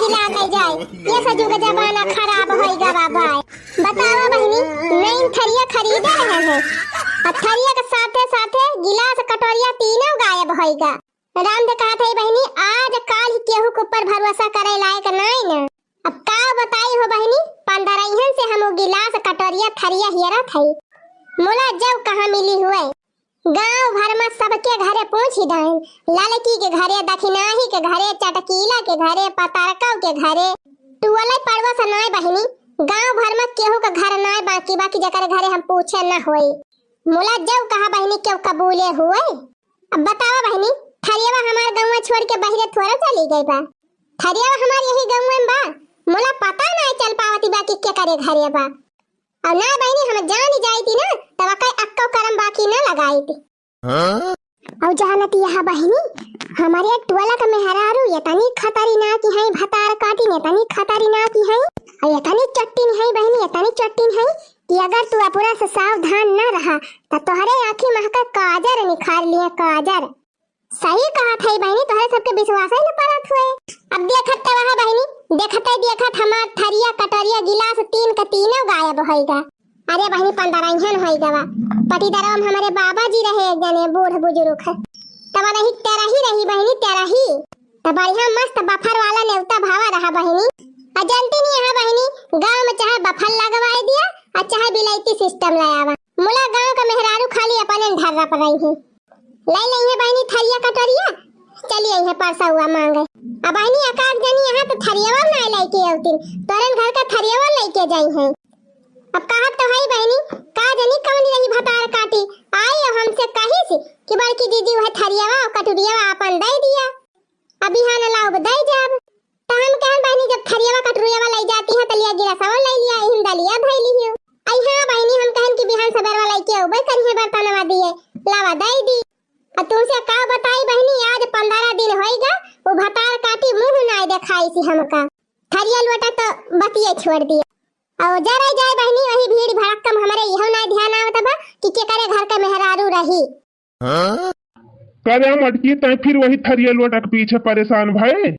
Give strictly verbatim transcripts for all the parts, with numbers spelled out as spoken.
खिला के जाए। ये से जुग जमाना खराब होई गवा बाय। बतावा बहिनी, नई थरिया खरीदे रहे हैं, आ थरिया के साथे साथे गिलास कटोरिया तीनों गायब होई गा। राम दे कहत है बहिनी, आज काल केहू के ऊपर भरोसा करे लायक नाई न। अब का बताई हो बहिनी, पंद्रहियन से हम उ गिलास कटोरिया थरिया हेरत हई। मुला जब कहाँ मिली हुए। गांव भर में सबके घरे पूछी डाइन, ललकी के घरे, दखिनाही के घरे, चटकीला के घरे, पतरकव के घरे, टुअले पड़वा से नाय बहिनी, गांव भर में केहू के घर नाय बाकी, बाकी जेकर घरे हम पूछे न होई। मुला जब कहा बहिनी केहू कबूले हुए। अब बतावा बहिनी, थरियावा हमार गौवा छोड़ के बहिरे थोड़ा चली गई बा। थरियावा हमार यही गौवा में बा। मुला पता नाय चल पावती बा कि के करे घरे बा। और ना बहिनी, हम जान जाइती ना, तब कई अक्को करम बाकी ना लगाइती। हाँ? और जानती यह बहिनी, हमारे टोला का मेहरारू ये तनी खतरनाक ही है, भतार काटी ने तनी खतरनाक ही है, और ये तनी चट्टिन है बहिनी, ये तनी चट्टिन है कि अगर तू अपना से सावधान ना रहा, तो तोहरे आँखी महका काजर निखार लिए, काजर। सही कहत है बहिनी, तोहरे सबके विश्वास ही न परत हुए। अब देखत त वह बहिनी, देखत ही देखत हमार थरिया, कटोरिया, गिलास तीन का तीनों गायब होइगा। अरे बहिनी, पंद्रहियन होइगा बा। पटीदरवा में हमारे बाबा जी रहे एक जने बूढ़ बुजुर्ग है। तब रही तेरही रही बहिनी, तेरही। तब बढ़िया मस्त बफर वाला नेवता भावा रहा बहिनी। आ जानती नहीं यहाँ बहिनी, गाँव में चाहे बफर लगवाई दिया, आ चाहे बिलायती सिस्टम ले आवा। मुला गाँव का मेहरारू खाली अपने ढर्रा पर रही है। लाई लइहे बहिनी थरिया कटोरिया, चली अइहे परसा हुआ मांगे। अब बहिनी एकाध जनी यहाँ तो थरियावा ना लेके अउतिन, तोरन घर का थरियावा लेके जाई है। अब कहत तो है बहिनी, का जनी कौन रही भतार काटी, आई और हमसे कही सी कि बड़की दीदी वह थरियावा और कटोरियावा आपन दे दिया, अभी हाँ ना लाओ दे जाब। त हम कहन बहिनी, जब थरियावा कटोरियावा लई जाती है, त लिया गिलासवा लई लिया, इहिन दलिया धई लिहियो। आई हाँ बहिनी, हम कहन कि बिहान सबेरवा लई के अउबे करिहे बर्तनवा दिए, लावा दई दी। आ तुमसे का बताई बहिनी, आज पंद्रह दिन होइगा, वो भतार काटी मुँह नाय देखाई सी हमका। थरिया लोटा तो बतिये छोड़ दिए। और जरा जाए बहिनी, वही भीड़ भड़क्का में हमरे इहो नाय ध्यान आवत बा कि केकरे घर के मेहरारू रही। करे मटकी, तैं फिर वही थरिया लोटा के पीछे परेशान भए।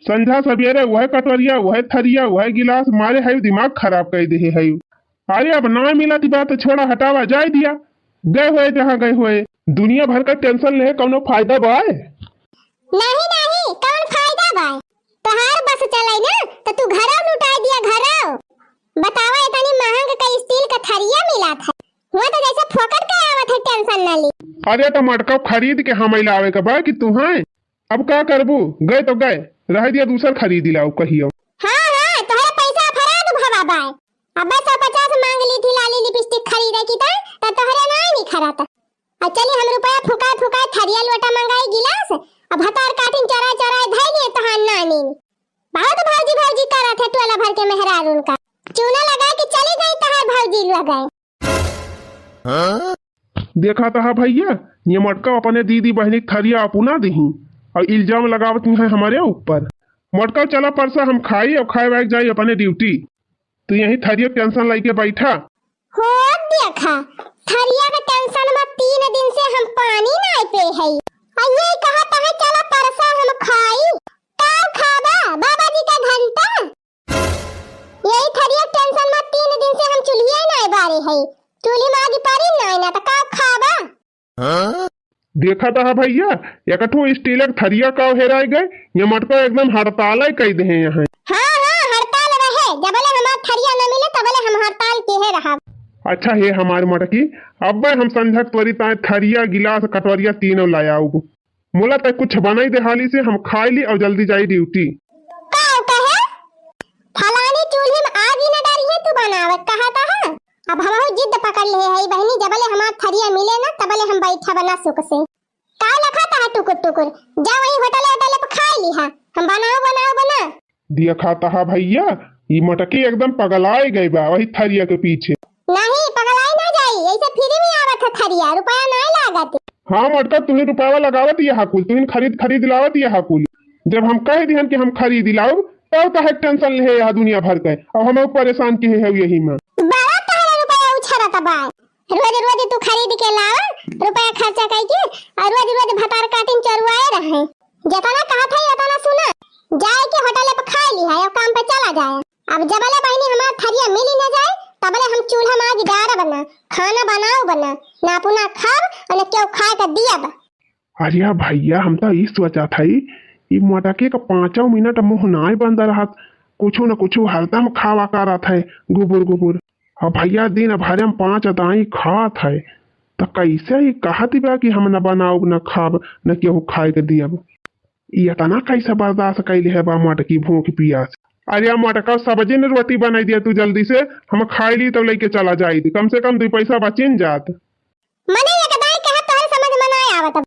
संझा सबेरे वह कटोरिया, वह थरिया, वह गिलास, मारे है दिमाग खराब कर दे है। अरे अब ना मिला ती बात छोड़ा, हटावा, जाए दिया, गए हुए जहाँ गए हुए। दुनिया भर का टेंशन ले कौनो फायदा बा? नहीं नहीं, कौन फायदा बा? तोहार बस चले ना तो तू घरो लुटा दिया, घरो। बतावा, इतनी महंग का स्टील का थरिया मिला था, हुआ तो जैसे फोकट का आवत है, टेंशन ना ली। अरे तो मटका खरीद के हम लावे का बा कि तू है, अब का करबू, गए तो गए, रह दिया, दूसर खरीद लाओ कहियो। हाँ हाँ, तोहरे पैसा फराद भवा बाय। अबे सौ पचास मांग ली थी लाली लिपस्टिक खरीदे की, तो, तो तोहरे ना नहीं खराता। आ चली हम रुपया फुका फुका थरिया लोटा मंगाई गिलास, अब भतार काटिन चोराए चोराए धई लिए तोहार नानी। बहुत भौजी भौजी करत है टोला भर के मेहरार उनका। चूना लगा के चली गई तहार भौजी लोग गए। देखा तहा भैया, ये मटका अपने दीदी बहनी के थरिया अपना दिही और इल्जाम लगावत है हमारे ऊपर। मटका चला परसा हम खाई और खाए वाए जाई अपने ड्यूटी। तू यही थरिया टेंशन लेके बैठा। हो देखा, थरिया के टेंशन में तीन दिन से हम पानी नाय पे हई। आ ये कहा तहे चला परसा हम खाई। का खाबा? बाबा जी का घंटा। यही थरिया टेंशन में तीन दिन से हम चूल्हिया नाय बारे हई। चूल्ही में आगी पारी नाय ना, तो का खाबा? देखा तहा भैया, एक ठो स्टील के थरिया का हेराय गए, ये मटका एकदम हड़ताल कई दे हैं यहाँ। हाँ हाँ, हड़ताल रहे, जबले हमार थरिया न मिले तबले हम हड़ताल के है रहा। अच्छा हे हमार मटकी, अब हम संझा के तोरी ताए थरिया, गिलास, कटोरिया तीनों लाया आऊब। मोला तय कुछ बनाई दे हाली से, हम खाई ली और जल्दी जाई ड्यूटी। का कहे? फलानी चूल्ही में आग ही न डारी है, तू बनावे कहा तहा? अब हम जिद पकड़ ले है बहनी, जबले हमार थरिया मिले ना तबले हम बैठा बना सुख से। का लखा तहा टुकुर टुकुर? जा वही होटल होटल पे खाई ली हा, हम बनाओ बनाओ बना। देखा तहा भैया, ई मटकी एकदम पगलाए गई बा वही थरिया के पीछे। नहीं, पगलाई ना जाई, ऐसे फ्री में आवत है थरिया, रुपया नाय लागत। हाँ मटका, तुम्हें रुपया लगावत ये हाकुल, तुम्हें खरीद खरीद लावत ये हाकुल। जब हम कह दिहन कि हम खरीद लाओ, तब तहे टेंशन ले है यहाँ दुनिया भर के, अब हम परेशान के है यही में। बड़ा तहरा रुपया उछरत बा, रोज रोज तू खरीद के लावा, रुपया खर्चा कई के, और रोज रोज भतार काटिन चरुआए रहे। जितना कहत है उतना सुना, जाए के होटल पे खाए ली है। जाए। अब जबले बहिनी हमार थरिया मिली न जाए, तबले हम चूल्हा माँजि डारब न, खाना बनाउब न, न अपना खाब अउर न केहू खाए के दियब। अरे भइया, हम त ई सोचत हई, ई मोटकी क पाँचो मिनट मुँह नाय बंद रहत, कुछु न कुछु हरदम खावा करत है, गुबुर गुबुर। अब भइया दिन भरे में पाँच दाई खात है, त कइसे ई कहत बा कि हम न बनाउब, न खाब, न केहू खाए के दियब? ई एतना कइसे बर्दाश्त कइले है बा मोटकी भूख पियास? अरे मोटका, सब्जी न रोटी बनाई दिया तू जल्दी से, हम खाई ली तब लइके चला जाई, कम से कम दुइ पैसा बचिन जात। मने एक दाई कहा तोहरे समझ में ना आवत। अब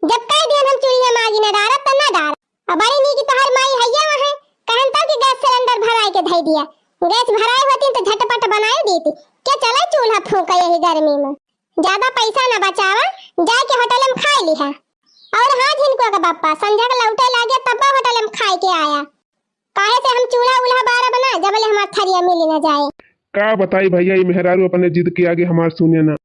जब कह दियन हम चूल्हे माँजि न डारब त न डार। अब बड़ी नीक तोहर माई हइया वहाँ, कहन तो कि गैस सिलेंडर भराई के धई दिया। गैस भराई होती त झटपट बनाई दीती। के चले चूल्हा फूँके यही गर्मी में? ज्यादा पैसा न बचावा, जाए के होटल में खाई लिहा। अउर हाँ झिनकुआ के बप्पा, संझा के लौटे लागे तब होटल में खाए के आया। काहे से हम चूल्हा उल्हा बारब ना, जबले हमार थरिया मिली न जाए। का बताई भइया, ई मेहरारू अपने जिद के आगे हमार सुने ना।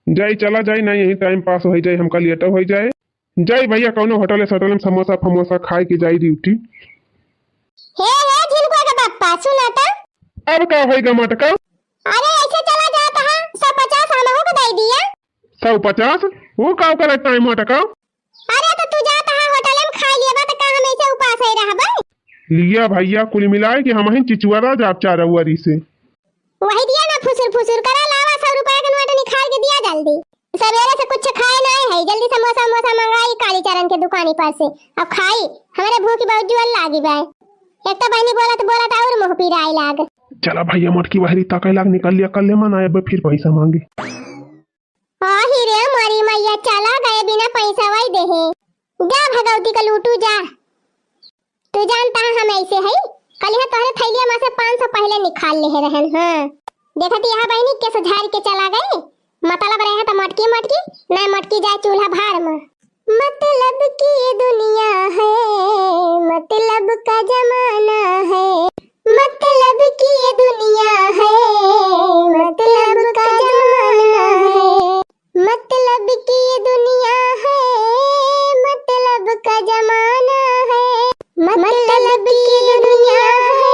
जाई, चला जाई ना, यही टाइम पास होइ जाए, हमका लेटो होइ जाए। जाई भइया, कउनो होटल सटल में समोसा फमोसा खाए के जाई ड्यूटी। हे, हे, झिनकुआ के बप्पा, सुना त। अब का होई गा मोटका? अरे, ऐसे चला जात हा, सौ पचास हमहू के दई दिया। सौ पचास? वो का करे टाइम मोटका? अरे, त तू जात हा होटल में खाई लिया, त का हम ऐसे उपास ही रहबे? लिया भइया, कुल मिलाए के हमहिन चिचुआरा जाब चारउआरी से। वही दिया ना, फुसुर फुसुर करा, लावा सौ रुपया के नोट निकाल के दिया जल्दी। सवेरे से कुछ खाए नाय है, जल्दी समोसा उमोसा मंगाई कालीचरण के दुकानी पर से, अब खाई। हमरे भूख बहुत जुअल लागी बा। एक तो बहिनी बोलत बोलत अउर मुँह पिराए लाग। चला भइया, मोटकी बहरी ताके लाग, निकल लिया, कल ले मन आए बे फिर पैसा माँगे। आही रे मोरी मइया, चला गए बिना पैसा वही देहे। जा भगवती का लूटू जा। तू जानता है हम ऐसे है, कल यहाँ तोहरे थैलिया में से पाँच सौ पहले निकाल ले रहन। हाँ, देखत यहाँ बहिनी कैसे झाड़ के चला गए। मतलब रहे तो मटकी मटकी, ना मटकी जाए चूल्हा भार में। मतलब की ये दुनिया है, मतलब का जमाना है, मतलब की ये दुनिया है, मतलब का जमाना है। मतलब की ये दुनिया है, मतलब का जमाना है, मतलब की ये दुनिया है,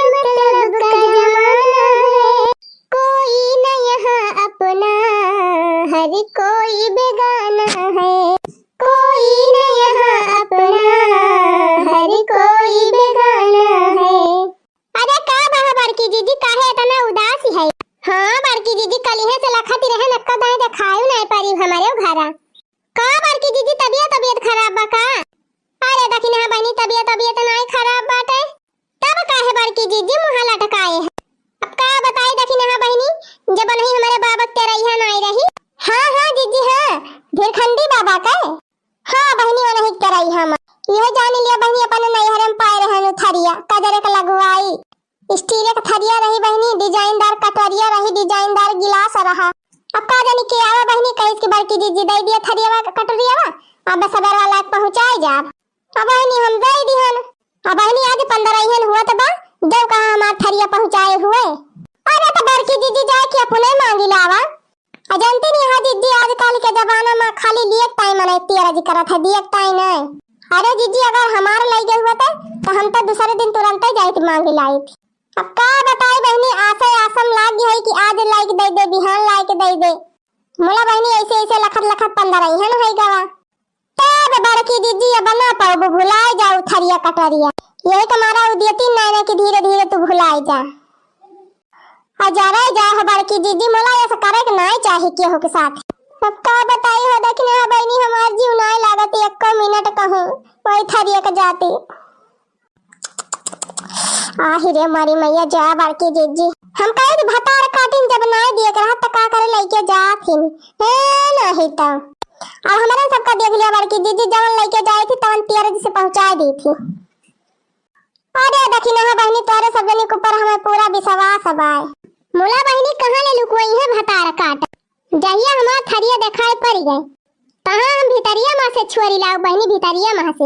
मतलब का जमाना है। कोई न यहाँ अपना, हर कोई बेगाना है। कोई न यहाँ अपना, हर कोई बेगाना है। अरे का बा बड़की जीजी, काहे इतना उदास है? हाँ बड़की जीजी, कलिहे से लखत रहन, एक्को दाई देखायु नाय परी हमरे घरा। का बड़की जीजी, तबियत, तबियत खराब बा का? अरे दखिनहा बहिनी, तबियत, तबियत नाय खराब बाटे। तब काहे बड़की जीजी मुँह लटकाए है? अब का बताई दखिनहा बहिनी, जब नहीं हमरे बाबा के तेरैया नाय रही। हाँ, हाँ जीजी, हाँ, भीरखंडी बाबा के। हाँ बहिनी, ओनही के रही हम। इहे जान लिया बहिनी, अपन नैहर में पाए रहन उ थरिया, कजरे के लगवाई। स्टील के थरिया रही बहिनी, डिजाइनदार कटोरिया रही, डिजाइनदार गिलास रहा। अब का जानी के आवा बहिनी, कहिस कि बड़की जीजी दे दिया थरियावा के कटोरियावा, अब सवेर वाला के पहुँचाए जाब। अब बहिनी हम दे दिहन। अब बहिनी आज पंद्रह इहन हुआ त बा, जब कहा हमार थरिया पहुँचाए हुए। अरे तो बड़की जीजी जाए के अपने मांगी लावा। आ जानती नहीं, हाँ जीजी, आजकल के जमाना में खाली दिए के ताई मने तेरज करत है, दिए के ताई नहीं। अरे जीजी, अगर हमार लइके हुआ त, तो हम तो दूसरे दिन तुरंते जाइत मांगे लाइत। अब का बताई बहिनी, आसे आसम लाग गई है कि आज लाइके दे दे, बिहान लाइके दे दे। मुला बहिनी ऐसे ऐसे लखत लखत पंद्रह इहन होई गवा। तब बड़की जीजी अब ना पाउब, भुलाए जाउ थरिया कटोरिया। यही के मारा उदियती नैना की धीरे धीरे तू भुलाए जा। आ जरे जा हो बड़की जीजी, मोला ऐसा करे के नाय चाही केहू के साथ। अब का बताई हो, देखने हो बहिनी, हमार जीव नाय लागत एको मिनट कहूँ, वही थरिया के जाती। आही रे मारी मैया, जा बड़की जीजी। हम कहे कि भतार काटिन जब नाय दिए के रहत त का करे लइके जात हिन? हे नाही त। अब हमरे सबका देख लिया बड़की जीजी, जवन लइके जाए थी तवन तेरज से पहुँचाए दी थी। अरे दखिनहा बहिनी, तोरे सब जनी के ऊपर हमें पूरा विश्वास बाय। मुला बहिनी, कहाँ ले लुकवई है भतार काट? जहिया हमार थरिया देखाए पड़ गए, तहाँ हम भितरिया में से छोरी लाओ बहिनी, भितरिया में से।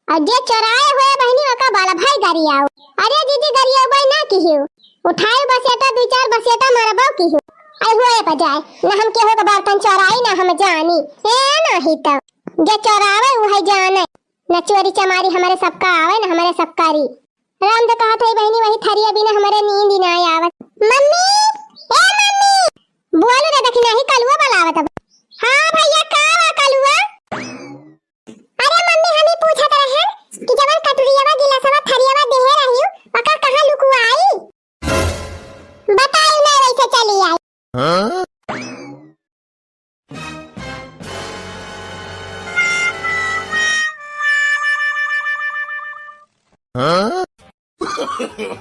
और जे चोराए हुए बहिनी, ओका बाला भाई गरियाओ। अरे जीजी, गरियाओ भाई ना किहियो, उठाए बसेटा, दू चार बसेटा मारबो किहियो। आई हुए बजाए, ना हम केहू के बर्तन चोराई, ना हम जानी। ए नाही तो, जे चोरावे उहे जाने। न चोरी चमारी हमरे सबका आवे, न हमरे सबका री। राम तो कहत है बहिनी, वही थरिया बिना हमरे नींद ही ना आवत। मम्मी, ए मम्मी, बोल रे, देखी नाही कलुआ बुलावत अब। हाँ भैया, का बा कलुआ? अरे मम्मी, हम ही पूछत रहन कि जवन कटुरियावा, गिलासवा, थरियावा देहे रहियो, ओका कहाँ लुकुआई? बताई ना, वैसे चली आई। हाँ? हाँ?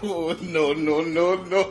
Oh, no, no, no, no.